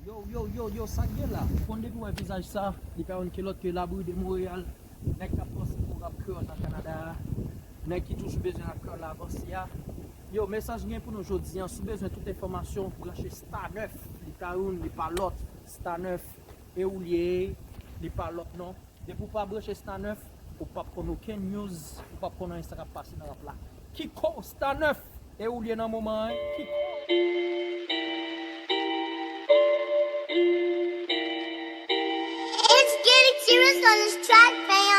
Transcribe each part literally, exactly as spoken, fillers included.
Yo, yo, yo, yo, sa k gen la? Ou konn depi w wè vizaj sa, li pa youn ki lòt ke Labri de Montréal, nèg k ap panse pou rap kreyòl nan Kanada a, nèg ki toujou bezwen rap kreyòl la avanse a. Yo, mesaj m gen pou nou jodi a, si w bezwen tout enfòmasyon, branche Star nèf, li pa youn, li pa lòt, Star nèf, e ou l ye, li pa lòt non. Depi w pa branche Star nèf, ou p ap konn okenn news, ou p ap konn anyen sa k ap pase nan rap la. Kiko Star nèf, e ou l ye nan moman an, Kiko. It's getting serious on this track, fam.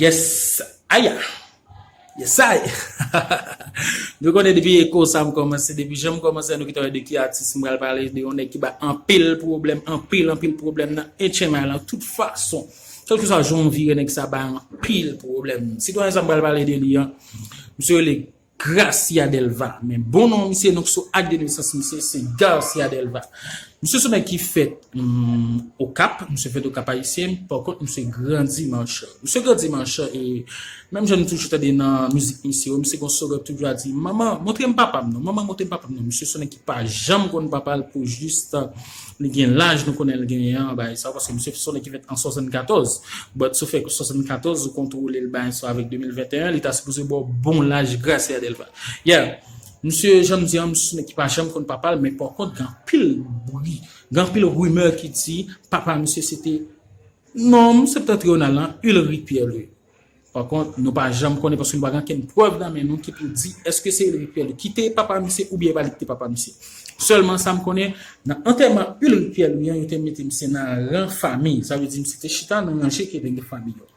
Yes, aya. Yes, I. Nou konnen depi eko sa m kòmanse, depi jan m kòmanse, nou kite wè de ki atis m pral pale, de yon nèg ki bay anpil pwoblèm, anpil, anpil pwoblèm nan H M I lan, tout fason. Kèlkeswa jan w vire, nèg sa bay anpil pwoblèm. Sitwayen sa m pral pale de li an, misye rele Gracia Delva. Men bon non misye, non sou ak de nesans misye, se Garcia Delva. Misye se yon nèg ki fèt, hmm, Okap, misye fèt Okap Ayisyen, pa kont misye grandi Machan. Misye grandi Machan e menm jan nou toujou tande nan mizik misye yo, misye gon slogan toujou a di, "Manman, montre m papa m non, manman, montre m papa m non." Misye se yon nèg ki pa janm konn papa l pou jis, uh, li gen laj nou konnen l genyen an, bagay sa, paske misye se yon nèg ki fèt an swasannkatòz. But sou fè ke swasannkatòz ou kontwole l bagay sa avèk de mil venteyen, li ta sipoze ba w bon laj Gracia Delva. Yeah. Misye, jan m di an, misye se yon nèg ki pa janm konn papa l, men pa kont gen anpil bri, gen anpil rimè ki di papa misye se te, non, se te Triyonal lan, Ulric Pierre Louis. Pa kont, nou pa janm konnen paske nou pa gen okenn prèv nan men nou ki pou di èske se Ulric Pierre Louis ki te papa misye oubyen e pa li ki te papa misye. Sèlman sa m konnen, nan antèman Ulric Pierre Louis an, yo te mete misye nan ran fanmi. Sa vle di misye te chita nan ranje ki te gen fanmi yo.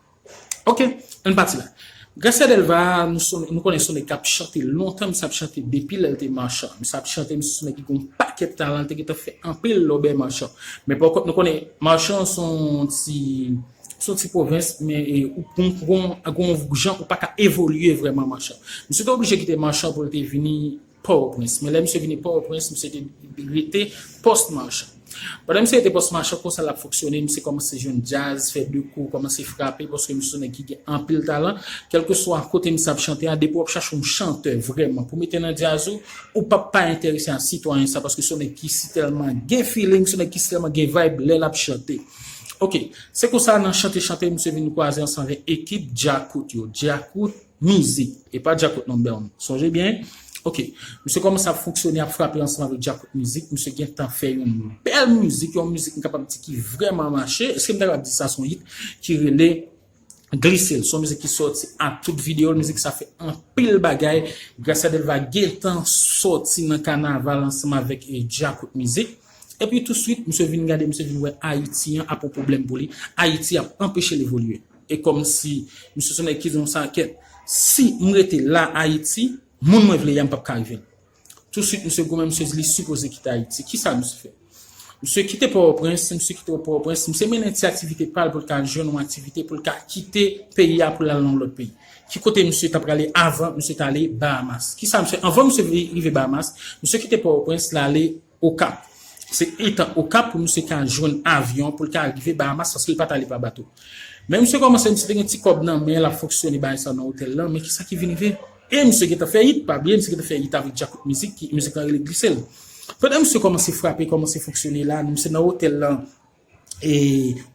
Ok, ann pati la. Gracia Delva, nou, son, nou konnen se yon nèg k ap chante lontan, misye ap chante depi lè l te Machan. Misye ap chante, misye se yon nèg ki gen yon pakèt talan, l te gentan fè anpil lòbèy Machan. Men pa kont, nou konnen Machan se yon ti, se yon ti pwovens, men, e, ou gon, gon, gon jan ou pa ka evolye vrèman Machan. Misye te oblije kite Machan pou l te vini Pòtoprens. Men lè misye vini Pòtoprens, misye te rete Pòs Machan. Pandan misye rete Pòs Machan, konsa l ap fonksyone, misye kòmanse jwenn djaz, fè de kou, kòmanse frape, paske misye se yon nèg ki gen anpil talan. Kèlkeswa kote misye ap chante a, depi w ap chache yon chantè vrèman pou mete nan djaz ou, ou p ap pa enterese a sitwayen sa, paske se yon nèg ki si tèlman gen feeling, se yon nèg ki si tèlman gen vibe lè l ap chante. Ok, se konsa nan chante chante, misye vin kwaze ansanm avèk ekip Djakout yo. Djakout Mizik. E pa Djakout non, Bèl. Sonje byen. Ok. Misye kòmanse ap fonksyone, ap frape ansanm avèk Djakout Mizik. Misye gentan fè yon bèl mizik, yon mizik m kapab di ki vrèman mache. Èske m ta kapab di sa se yon hit ki rele Glise l? Se yon mizik ki sòti ak tout videyo l. Mizik sa fè anpil bagay. Gracia Delva gentan sòti nan kanaval ansanm avèk, eh, Djakout Mizik. Epi touswit, misye vin gade, misye vin wè Ayiti an ap yon pwoblèm pou li. Ayiti ap anpeche l evolye. E kòmsi misye se yon nèg ki di konsa, kèt, si m rete la Ayiti, moun mwen vle ye a m p ap ka rive l. Touswit, misye goumen, misye di li sipoze kite Ayiti. Kisa misye fè? Misye kite Pòtoprens, misye kite Pòtoprens, misye mennen ti aktivite pa l pou l ka jwenn yon aktivite pou l ka kite peyi a pou l al nan yon lòt peyi. Ki kote misye ta prale avan misye t ale Bahamas? Kisa misye, anvan misye rive Bahamas, misye kite Pòtoprens, l ale Okap. Se etan Okap pou misye ka jwenn avyon pou l ka rive Bahamas, paske l pa t ale pa bato. Men misye kòmanse, misye te gen ti kòb nan men l, ap fonksyone bagay sa nan otèl lan, men kisa ki vin rive? E misye gentan fè hit, pa bliye misye gentan fè hit avèk Djakout Mizik, ki mizik lan rele Glise l. Pandan misye kòmanse frape, kòmanse fonksyone la, misye nan otèl lan, e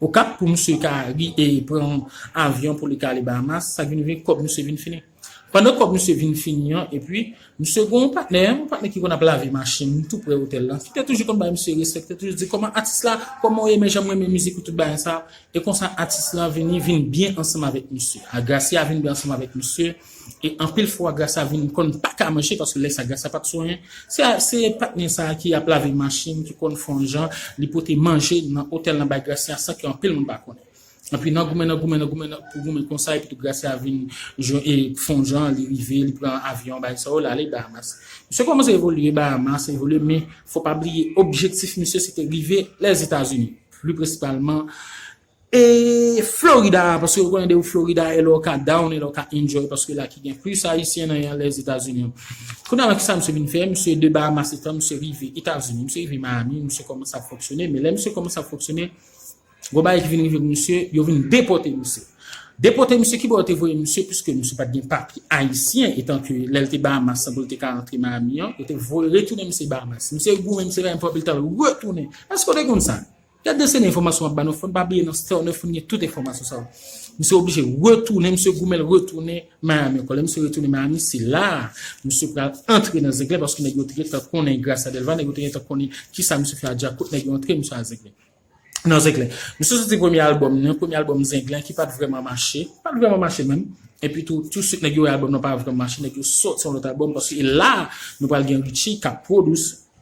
Okap pou misye ka ri, e pran avyon pou li ka ale Bahamas, sa k vin vin kòb misye vin fini. Pandan kòb misye vin fini an, epi misye gen yon patnè, yon patnè ki konn ap lave machin tou prè otèl lan, ki te toujou konn bay misye respè, ki te toujou di, "Kòman atis la, kòman w ye, men jan m renmen mizik ou, tout bagay sa." E konsa atis lan vini, vin byen ansanm avèk misye. A Gracia vin byen ansanm avèk misye. E anpil fwa Gracia vin konn pa ka manje, paske lè sa Gracia pa t sou anyen. Se, se patnè sa ki ap lave machin, ki konn fè yon jan, li pote manje nan otèl lan bay Gracia san ke anpil moun pa konnen. Epi nan goumen, nan goumen, nan goumen, nan, pou goumen konsa, epi tou Gracia vin jwenn, e, fè yon jan, li rive, li pran avyon, bay sa yo, l ale Bahamas. Misye kòmanse evolye Bahamas, evolye, men fò pa bliye, objektif misye, se te rive Lèzetazini, pli prensipalman, e Florida, paske ou konnen depi Florida, e lè w ka down, e lè w ka enjoy, paske la ki gen plis Ayisyen nan Lèzetazini. Kounye a, kisa misye vin fè? Misye de Bahamas etan, misye rive Etazini, misye rive Miami, misye kòmanse ap fonksyone, men lè misye kòmanse ap fonksyone, gwo bagay ki vin rive pou misye, yo vin depòte misye. Depòte misye, ki bò yo te voye misye, piske misye pa t gen papye ayisyen, etan ke lè l te Bahamas, pou l te ka rantre Miami an, yo te voye retounen misye Bahamas. Misye goumen, misye fè yon pòp, li t al retounen. Èske w te konn sa? Gade de seri enfòmasyon m ap ba nou, fò n pa bliye nan Star News, fò n gen tout enfòmasyon sa yo. Misye oblije retounen, misye goumen, l retounen Miami ankò. Lè misye retounen Miami, se la a misye pral antre nan Zenglen, paske nèg yo te gentan konnen Gracia Delva, nèg yo te gentan konnen kisa misye fè a Dyak, kot nèg yo antre misye a Zenglen. Nan Zenglen. Misye soti premye albòm nan, premye albòm Zenglen ki pa t vrèman mache. Pa t vrèman mache menm. Epi tou, tousuit nèg yo wè albòm nan pa vrèman mache, nèg yo sòti yon lòt albòm, paske e la, nou pral gen Richie k ap pwodui.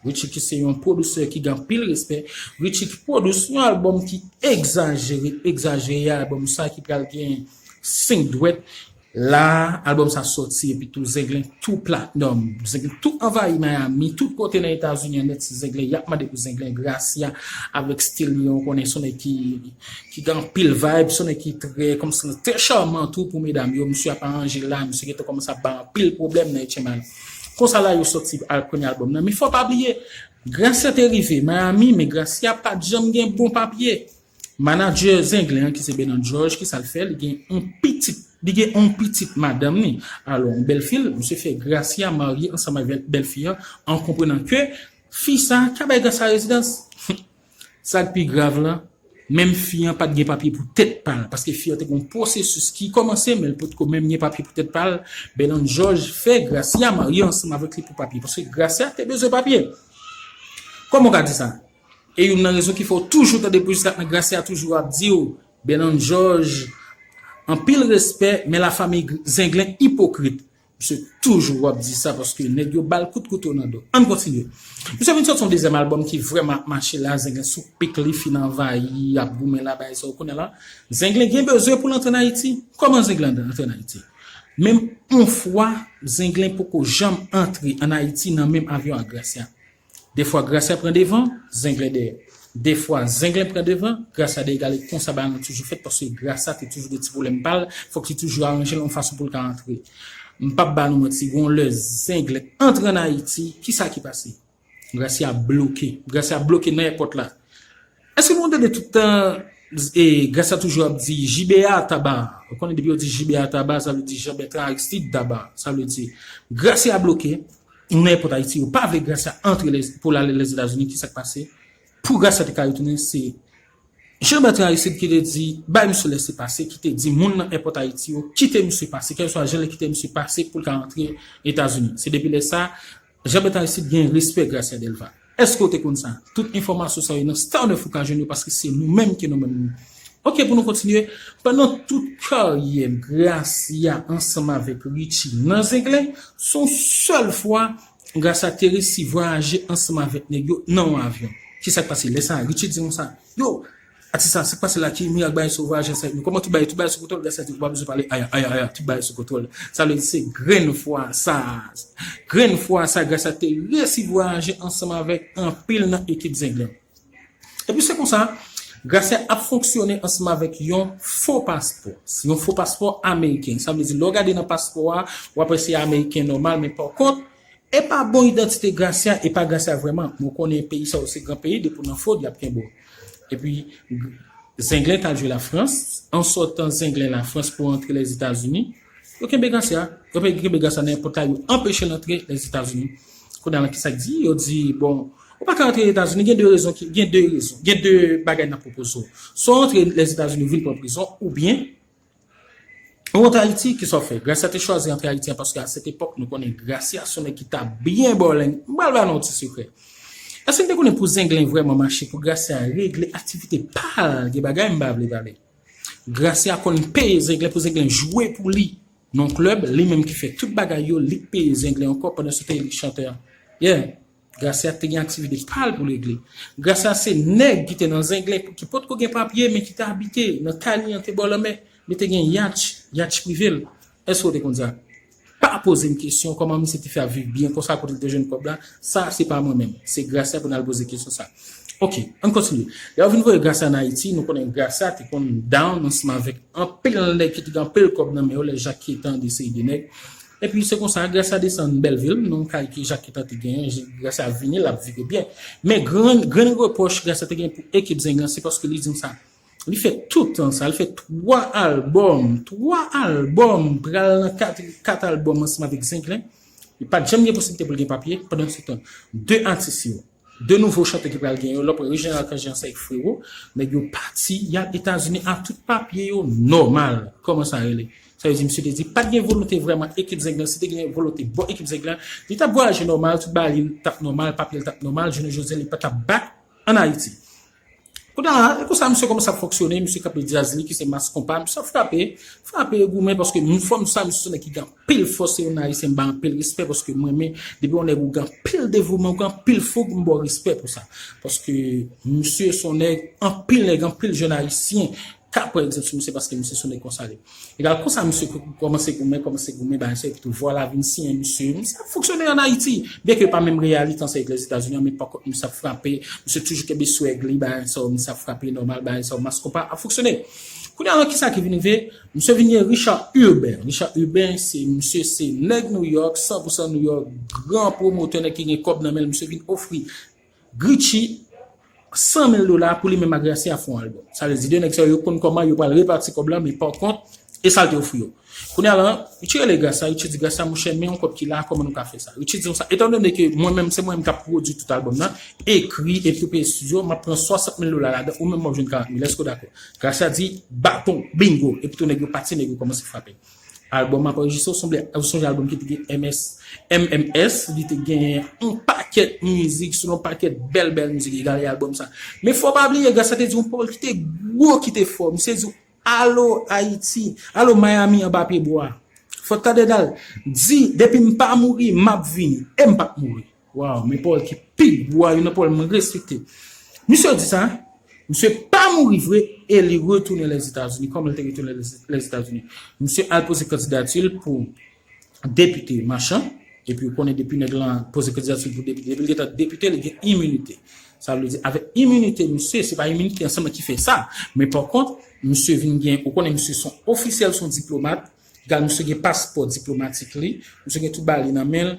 Richie ki se yon pwodisè ki gen anpil respè. Richie ki pwodui yon albòm ki egzajere, egzajere, albòm sa ki pral gen senk dwèt. La, albòm sa sòti, epi tou Zenglen tou platinum. Zenglen tou anvayi Miami, tout kote nan Etazini an nèt, se Zenglen, y ap mande pou Zenglen, Gracia, avèk stil li, ou konnen se yon nèg ki, ki gen anpil vibe, se yon nèg ki trè, kòmsi trè chaman tou pou medam yo, misye ap aranje la, misye gentan kòmanse ap bay anpil pwoblèm nan H M I. Konsa la, yo sòti al premye albòm nan, men fò pa bliye, Gracia te rive Miami, men Gracia pa t janm gen bon papye. Manadjè Zenglen an, ki se Bernard Georges, kisa l fè? Li gen yon pitit, li gen yon pitit madanm li. Alò, yon bèlfi l, misye fè Gracia marye ansanm avèk bèlfi an, an konprenan ke fi sa ka bay Gracia rezidans. Sa k pi grav la, menm fi an pa t gen papye pou tèt pa l, paske fi an te gen yon pwosesis ki kòmanse, men l potko menm gen papye pou tèt pa l. Bernard Georges fè Gracia marye ansanm avèk li pou papye, paske Gracia te bezwen papye. Kòman w ka di sa? E youn nan rezon ki fè w toujou tande pou jiska nan Gracia toujou ap di w, Bernard Georges, anpil respè, men lafanmi Zenglen ipokrit. Misye toujou ap di sa paske nèg yo ba l kout kouto nan do. Ann kontinye. Misye vin sòti yon dezyèm albòm ki vrèman ap mache la, Zenglen sou pik li, fin anvayi, ap goumen la, bagay sa w konnen la. Zenglen gen bezwen pou l antre ann Ayiti. Kòman Zenglen antre ann Ayiti? Menm yon fwa, Zenglen poko janm antre ann Ayiti nan menm avyon ak Gracia. Defwa Gracia pran devan, Zenglen dèyè. Defwa Zenglen pran devan, Gracia dèyè. Gade konsa bagay lan toujou fèt, paske Gracia te toujou gen ti pwoblèm pa l, fòk li toujou aranje l yon fason pou l ka antre. M p ap ba nou manti, gon lè Zenglen antre ann Ayiti, kisa ki pase? Gracia bloke. Gracia bloke nan èpòt la. Èske nou tande tout tan, e, Gracia toujou ap di J B A Taba? Ou konnen depi yo di J B A Taba, sa vle di Jean Bertrand Aristide Taba. Sa vle di, Gracia bloke, nan èpòt Ayiti, yo pa vle Gracia antre Lèz-, pou l ale Lèzetazini, kisa k pase? Pou Gracia te ka retounen, se Jean Bertrand Aristide ki te di, bay misye lèse pase, ki te di moun nan èpòt Ayiti yo, kite misye pase, kèlkeswa jan l kite misye pase pou l ka rantre Etazini. Se depi lè sa, Jean Bertrand Aristide gen respè Gracia Delva. Èske w te konn sa? Tout enfòmasyon sa yo nan Star News ou ka jwenn yo paske se nou menm ki nou menm. Ok, pou nou kontinye, pandan tout karyè Gracia ansanm avèk Richie nan Zenglen, se yon sèl fwa Gracia te resi vwayaje ansanm avèk nèg yo nan yon avyon. Kisa k pase? Lè sa a, Richie di konsa, yo, atis sa, sa k pase la, ki mirak bagay sa, vwayaje ansanm avèk nou? Kòman tout bagay, tout bagay sou kontwòl? Gracia di, ou pa bezwen pale, aya, aya, aya, tout bagay sou kontwòl. Sa vle di se grenn fwa sa, grenn fwa sa, Gracia te resi vwayaje ansanm avèk anpil nan ekip Zenglen. Epi se konsa, Gracia ap fonksyone ansanm avèk yon fo paspò. Se yon fo paspò ameriken. Sa vle di, lè w gade nan paspò a, w ap wè se ameriken nòmal, men pa kont, e pa bon idantite Gracia, e pa Gracia vrèman. Mwen konnen peyi sa yo se gran peyi, depi w nan fwod, y ap kenbe w. Epi, Zenglen t al jwe Lafrans, an sòtan Zenglen Lafrans pou antre Lèzetazini, yo kenbe Gracia, yo pe kenbe Gracia nan èpòt la, yo anpeche l antre Lèzetazini. Kounye a la, kisa k di? Yo di, bon, ou pa ka antre Etazini, gen de rezon, ki, gen de rezon, gen de bagay n ap pwopoze w. Swa w antre Lèzetazini, ou vin pran prizon, oubyen ou antre Ayiti, kisa w fè? Gracia te chwazi antre Ayiti an paske a sèt epòk, nou konnen Gracia se yon nèg ki ta byen bòlèn. M pral ba nou yon ti sekrè. Èske n te konnen pou Zenglen vrèman mache, pou Gracia regle aktivite pa l, gen bagay m pa vle pale. Gracia konn peye Zenglen pou Zenglen jwe pou li nan klèb, li menm ki fè tout bagay yo, li k peye Zenglen ankò pandan se tan li k chantè a. Yeah. Gracia te gen aktivite pa l pou l regle. Gracia se nèg ki te nan Zenglen, ki potko gen papye, men ki te abite nan kay li an te bò lanmè, li te gen yatch, yatch prive l. Èske w te konn sa? Pa poze m kesyon kòman misye te fè ap viv byen konsa, kote l te jwenn kòb la. Sa se pa mwen menm, se Gracia pou n al poze kesyon sa. Ok, ann kontinye. Lè yo vin voye Gracia ann Ayiti, nou konnen Gracia te konn down ansanm avèk anpil nèg ki te gen anpil kòb nan men yo, lè Jacques Quintan de seri de nèg. Epi se konsa Gracia desann Bèlvil, nan yon kay ke Jacques Quintan te genyen, Gracia vini, l ap viv byen. Men grenn, grenn repwòch Gracia te gen pou ekip Zenglen, se paske li di m sa. Li fè tout tan sa, li fè twa albòm, twa albòm, pral nan kat, kat albòm ansanm avèk Zenglen. Li pa t janm gen posiblite pou l gen papye pandan se tan. De atis yo, de nouvo chantè ki pral gen yo, lè w pran Reginald Arcangel ansanm avèk Frero, nèg yo pati, y al Etazini a tout papye yo nòmal. Kòman sa rele? Sa vle di, misye te di, pa t gen volonte vrèman ekip Zenglen, si te gen volonte bò ekip Zenglen, li t ap vwayaje nòmal, tout bagay li t ap nòmal, papye l t ap nòmal, jounen jodi a li pa t ap back ann Ayiti. Kounye a, e konsa misye kòmanse ap fonksyone, misye kanpe djaz li ki se Mass Konpa, misye ap frape, frape e goumen, paske m fò m sa, misye se yon nèg ki gen anpil fòs, se yon ayisyen m ba anpil respè, paske mwen menm, depi yon nèg ou gen anpil devouman, ou gen anpil foug, m ba w respè pou sa. Paske misye se yon nèg, anpil nèg, anpil jèn ayisyen ka pran egzanp sou misye, paske misye se yon nèg konsa li. Egal konsa, misye kou-, kòmanse goumen, kòmanse goumen, bagay sa, epi tou vwala vin siyen misye. Misye ap fonksyone ann Ayiti, byenke yo pa menm reyalite ansanm avèk Lèzetazini an, men pakont, misye ap frape, misye toujou kenbe swag li, bagay sa, misye ap frape nòmal, bagay sa, Mass Konpa ap fonksyone. Kounye a, kisa ki vin rive? Misye vin gen Richard Urbain. Richard Urbain, se misye, se nèg New York, san pou san New York, gran pwomotè, nèg ki gen kòb nan men l, misye vin ofri Gucci san mil dola pou li menm ak Gracia fè yon albòm. Sa vle di, de nèg sa yo konn kòman yo pral repati kòb la, men pakont, e sa l te ofri yo. Kounye a la, Richie rele Gracia, Richie di Gracia, monchè, men yon kòb ki la, kòman nou ka fè sa? Richie di konsa, etandone ke mwen menm, se mwen menm k ap pwodui tout albòm nan, ekri, epi tou peye estidyo, m ap pran swasant mil dola ladan, ou menm w ap jwenn karant mil, èske w dakò? Gracia di, baton, bingo, epi tou nèg yo pati, nèg yo kòmanse frape. Albòm ap anrejistre, w sonble, w sonje albòm ki te gen M S, M M S, li te gen yon pakèt mizik, sou yon pakèt bèl, bèl mizik, egal e albòm sa. Men fò w pa bliye, Gracia te di yon pawòl ki te gwo, ki te fò. Misye di, alo Ayiti, alo Miami anba pye bwa. Fò w tande dal. Di, depi m pa mouri, m ap vini. E m p ap mouri. Waw, men pawòl ki pi gwo a, youn nan pawòl mwen respekte. Misye di sa, misye pa mouri vre e li retounen Lèzetazini, kòman l te retounen Lèzetazini. Misye al poze kandidati l pou depite, machan, epi ou konnen depi nèg lan poze kandidati l pou depite, depi l gentan depite, li gen iminite. Sa vle di, avèk iminite misye, se pa iminite an sèlman ki fè sa, men pakont, misye vin gen, ou konnen misye se yon ofisyèl, se yon diplomat, egal misye gen paspò diplomatik li, misye gen tout bagay li nan men l,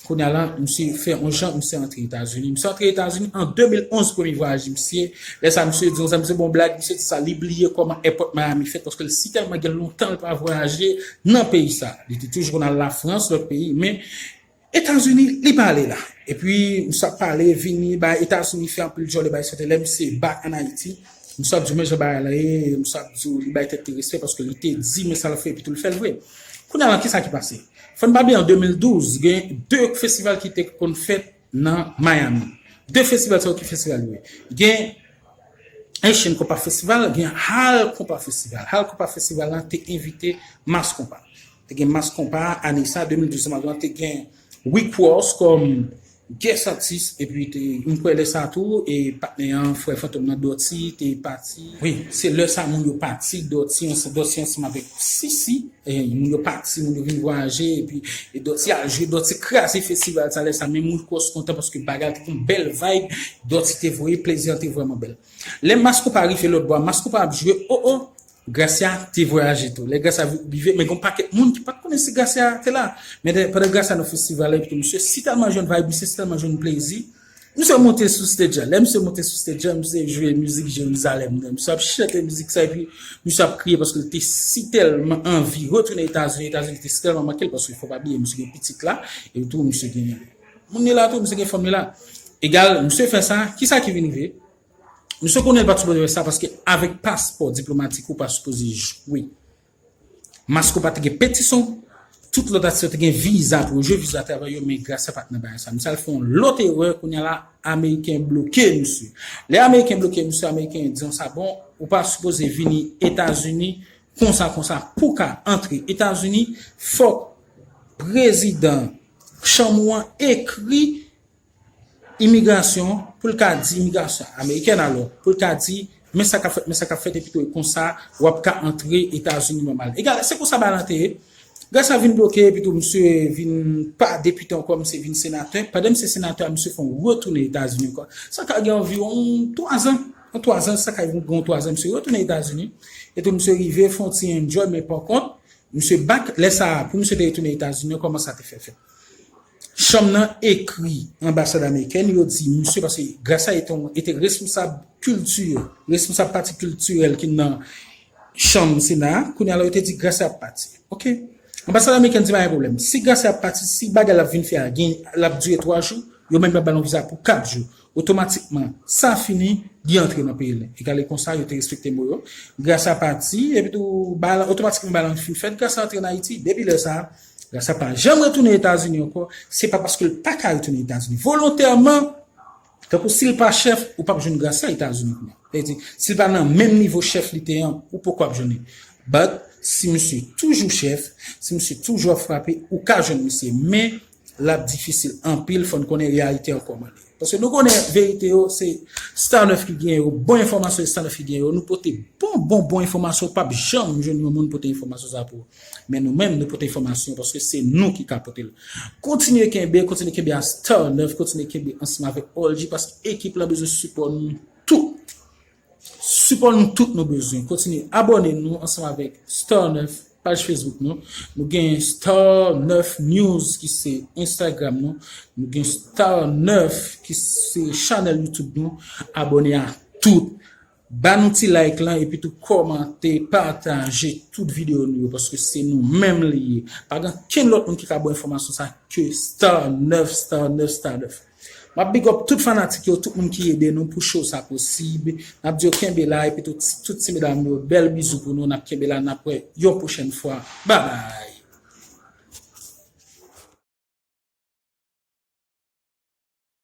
Kounye a la, misye fè yon jan, misye antre Etazini. Misye antre Etazini an de mil onz, premye vwayaj misye. Lè sa, misye di yon zam, se bon blag, misye di sa, li bliye kòman èpòt Miami fèt, paske l si tèlman gen lontan l pa vwayaje nan peyi sa. Li te toujou konn al Lafrans, lòt peyi, men Etazini, li pa ale la. Epi, misye ap pale, vini, bay Etazini fè anpil djòl, bay sote. Lè misye back ann Ayiti, misye ap di w, men jan bagay la ye, misye ap di w, li bay tèt li respè, paske li te di, men sa l fè, epi tou l fè l vre. Kounye a la, kisa ki pase? Fò n pa bliye, an de mil douz, gen de festival ki te konn fèt nan Miami. De festival sa yo, ki festival yo ye? Gen Haitian Compas Festival, gen Hal Compas Festival. Hal Compas Festival la te envite Mass Compas. Te gen Mass Compas, ane sa, de mil douz, te gen Rick Ross kòm guest artist, epi te, m kwè lè sa tou, e patnè an, frè Fantom nan, Dutty, te pati. Wi, se lè sa moun yo pati, Dutty, ansanm, Dutty ansanm avèk Sisi, e moun yo pati, moun yo vin vwayaje, epi e Dutty al jwe, Dutty kraze festival sa lè sa, menm Rick Ross kontan paske bagay te gon bèl vibe, Dutty te voye, plezi an te vrèman bèl. Lè Mass Compas rive lòt bò a, Mass Compas ap jwe, o, o, Gracia te vwayaje tou. Lè Gracia rive, men gon pakèt moun ki pa t konnen si Gracia te la. Men de, pandan Gracia nan festival la, epi tou misye si tèlman jwenn vibe, misye si tèlman jwenn plezi, misye monte sou stage la. Lè misye monte sou stage la, misye jwe mizik Jerizalèm nan. Misye ap chante mizik sa, epi misye ap kriye paske l te si tèlman anvi retounen Etazini, Etazini te si tèlman manke l, paske fò pa bliye, misye gen pitit la, epi tou misye gen moun li la tou, misye gen fanm li la. Egal, misye fè sa, kisa ki vin rive? Misye konnen l pa t sipoze fè sa paske avèk paspò diplomatik ou pa sipoze jwe. Mass Compas te gen petison, tout lòt atis yo te gen viza pou yo jwe, viza travay yo, men Gracia pa t nan bagay sa. Misye al fè yon lòt erè, kounye a la, Ameriken bloke misye. Lè Ameriken bloke misye, Ameriken di konsa, bon, ou pa sipoze vini Etazini konsa, konsa, pou w ka antre Etazini, fòk prezidan chanm ou an ekri imigrasyon, pou l ka di imigrasyon amerikèn alò, pou l ka di, men sa k ap fèt, men sa k ap fèt, epi tou e konsa, w ap ka antre Etazini nòmal. Egal, se konsa bagay lan te ye. Gracia vin bloke, epi tou misye vin pa depite ankò, misye vin senatè. Pandan misye senatè, misye fè yon retounen Etazini ankò. Sa ka gen anviwon twazan. An twazan, sa ka gen yon twazan, misye retounen Etazini. Epi tou misye rive fè yon ti enjoy, men pa kont, misye back, lè sa a, pou misye te retounen Etazini, kòman sa te fè fèt? Chanm nan ekri anbasad amerikèn, yo di misye, paske Gracia ete, ete responsab kilti, responsab pati kiltirèl ki nan chanm Sena a, kounye a la yo te di Gracia ap pati. Ok. Anbasad amerikèn di pa gen pwoblèm. Si Gracia ap pati, si bagay l ap vin fè a gen, l ap dire twa jou, yo menm y ap ba l yon viza pou kat jou. Otomatikman, sa fini, li antre nan peyi l. Egal e konsa, yo te respekte mo yo. Gracia pati, epi tou, bagay lan, otomatikman, bagay lan fin fèt, Gracia antre an Ayiti. Depi lè sa a, Gracia pa janm retounen Etazini ankò. Se pa paske l pa ka retounen Etazini. Volontèman, tankou si l pa chèf, ou p ap jwenn Gracia Etazini kounye a. Sa vle di, si l pa nan menm nivo chèf li te an, ou poko ap jwenn li. But, si misye toujou chèf, si misye toujou ap frape, ou ka jwenn misye. Men, l ap difisil anpil, fò n konnen reyalite an kòman li ye. Paske nou konnen verite yo, se Star nèf ki gen yo, bon enfòmasyon se Star nèf ki gen yo, nou pote bon, bon, bon enfòmasyon, w p ap janm jwenn yon moun pote enfòmasyon sa pou ou. Men nou menm, nou pote enfòmasyon, paske se nou ki ka pote l. Kontinye kenbe, kontinye kenbe a Star nèf, kontinye kenbe ansanm avèk O L G, paske ekip lan bezwen sipò nou tout. Sipò nou tout nou bezwen. Kontinye abòne nou ansanm avèk Star nèf, paj Facebook nou. Nou gen Star nèf News ki se Instagram nou. Nou gen Star nèf ki se chanèl YouTube nou. Abòne a tout. Ba nou ti like lan epi tou kòmante, pataje tout videyo nou yo paske se nou menm li ye. Pa gen kenn lòt moun ki ka ba w enfòmasyon sa ke Star nèf, Star nèf, Star nèf. M ap big up tout fanatik yo, tout moun ki ede nou pou show sa posib. N ap di yo kenbe la, epi tout, tout ti medam yo, bèl bizou pou nou, n ap kenbe la, n ap wè yon pwochèn fwa. Babay!